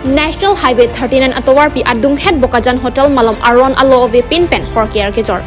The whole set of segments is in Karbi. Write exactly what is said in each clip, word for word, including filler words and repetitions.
National Highway thirty-nine atovarpi adunghet Bokajan Hotel malom aron alo avepin pen hor ke-er kejor.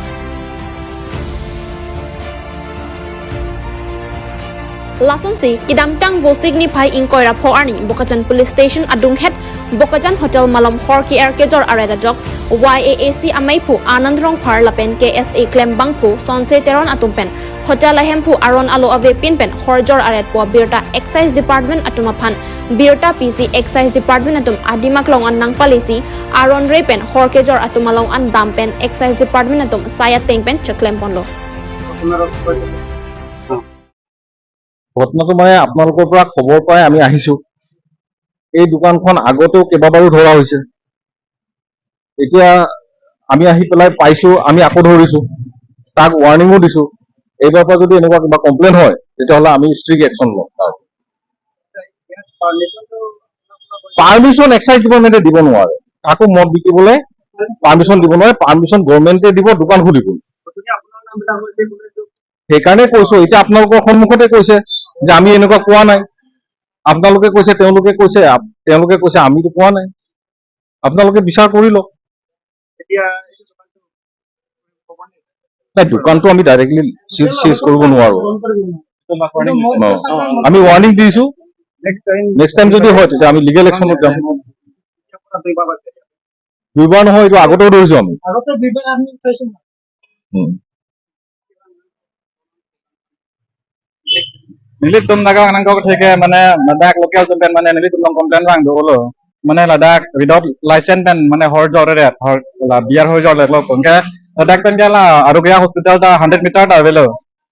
Lasonsi kedamtang Vosik niphai ingkoi ra pho arni Bokajan Police Station adunghet Bokajan Hotel malom hor ke-er kejor aret ajok Y A A C ameiphu Anand Rongphar lapen K S A klembangphu Sonse Teron atum pen hotel ahemphu aron alo avepin pen horjor aret pu birta Excise Department atum aphan birta pisi Excise Department atum adim aklong an nangpalesi aron re pen hor kejor atum along an dam pen Excise Department atum sai ateng pen cheklem ponlo. ঘটনাটো মানে আপোনালোকৰ পৰা খবৰ পাই আমি আহিছো। এই দোকানখন আগতেও কেইবাবাৰো ধৰা হৈছে। এতিয়া আমি আহি পেলাই পাইছো, আমি আকৌ ধৰিছো, তাক ৱাৰ্ণিঙো দিছো। এইবাৰ পৰা যদি এনেকুৱা কিবা কমপ্লেইন হয়, তেতিয়াহ'লে আমি ষ্ট্ৰিক্ট একশ্যন ল'ম। পাৰ্মিশ্যন এক্সাইজ ডিপাৰ্টমেণ্টে দিব নোৱাৰে, কাকো মদ বিকিবলৈ পাৰ্মিশ্যন দিব নোৱাৰে। পাৰ্মিশ্যন গভৰ্ণমেণ্টে দিব দোকান খুলিবলৈ। সেইকাৰণে কৈছো, এতিয়া আপোনালোকৰ সন্মুখতে কৈছে যে আমি এনেকুৱা কোৱা নাই। আপোনালোকে কৈছে, তেওঁলোকে কৈছে, আপ- তেওঁলোকে কৈছে, আমিতো কোৱা নাই। আপোনালোকে বিচাৰ কৰি লওক। এতিয়া নাই, দোকানটো আমি ডাইৰেক্টলি চিজ চিজ কৰিব নোৱাৰো। ন, আমি ৱাৰ্ণিং দিছো। নেক্সট টাইম যদি হয়, তেতিয়া আমি লিগেল একশ্যনত যাম। দুইবাৰ নহয়, এইটো আগতেও ধৰিছো আমি। আগতে দুইবাৰ আমি উঠাইছো। উম। Nelitum dak nangkok theke mane ladak local atum pen mane nelitum along complain vang dolo. Mane ladak without license pen mane horjor re hor la beer horjor le lo pon ke ladak pen ke la Arogya hospital ta hundred meter ta avelo.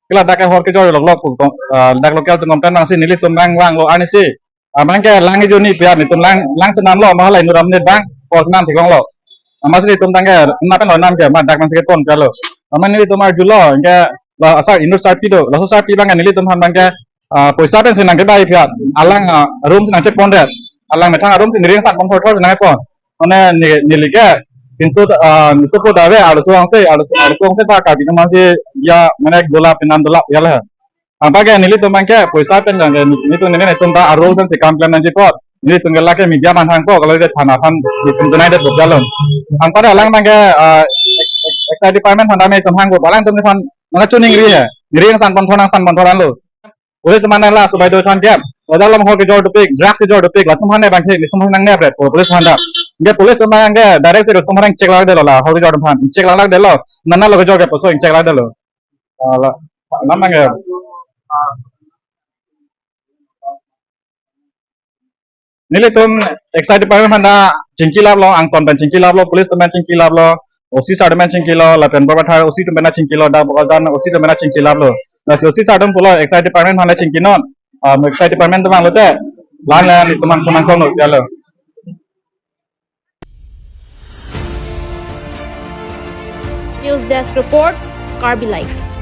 Ke ladak ke hor kejor lok lok pon, ah, ladak local atum complain vangsi nelitum vang vanglo arnisi. Ah, mane ke lang ejuni pia nelitum lang lang chenam lo mahala inut amonit abang pos nam theklong lo. Amatsi nelitum tangke na pen lo nam ke ma dak man si ke ton pia lo. Amat nelitum arjulo ke la asar inut sarpi do, laso sarpi abang ke nelitum aphan abang ke, ah, poisa pen si nangkedai pia, alang, ah, room si nangchepon det, alang methang room si neri ingsan pon thor thor si nangpon. Mane ne- neli ke pinso, ah, pinso po dave, arloso angse, arloso arloso angse pa Karbi atum si ya mane dola pinam dola ya le. Anpake nelitum abang ke poisa pen jang ke nelitum nene netum ta aro pen si kam klem nangji apot nelitum ke lake media aphan hangpo, kalau de thana aphan nelitum tunai det bukjalo. Anpake alang abang ke, ah, ex- ex- excise department aphan dame itum hangpo, alangtum aphan mane chuning ri he. Neri ingsan pon thor nangsan pon thor anlo. Police atum aphan la subai do than ke. Ladak along hor kejor dopik, drugs kejor dopik, latum aphan abang ke nelitum aphan nangnep ret police aphan ta. Ke police atum abang ke direct si latum aphan check lak detlo, la hor kejor atum aphan check lak detlo. Nana lo kejor ke poso check lak detlo. Ah, la, la abang ke. Nelitum excise department aphan ta chingki laplo, Angton pen chingki laplo, police atum pen chingki laplo, O C sir atum pen chingkilo, lapen Borpathar O C atum pen ta chingkilo, dak Bokajan O C atum pen ta chingki laplo. Lasi O C sir atum pulo excise department aphan le chingkinon, ah, excise department atum vanglote, lan lan itum aphan nangkok nangkok lo. News Desk Report, Karbi Live.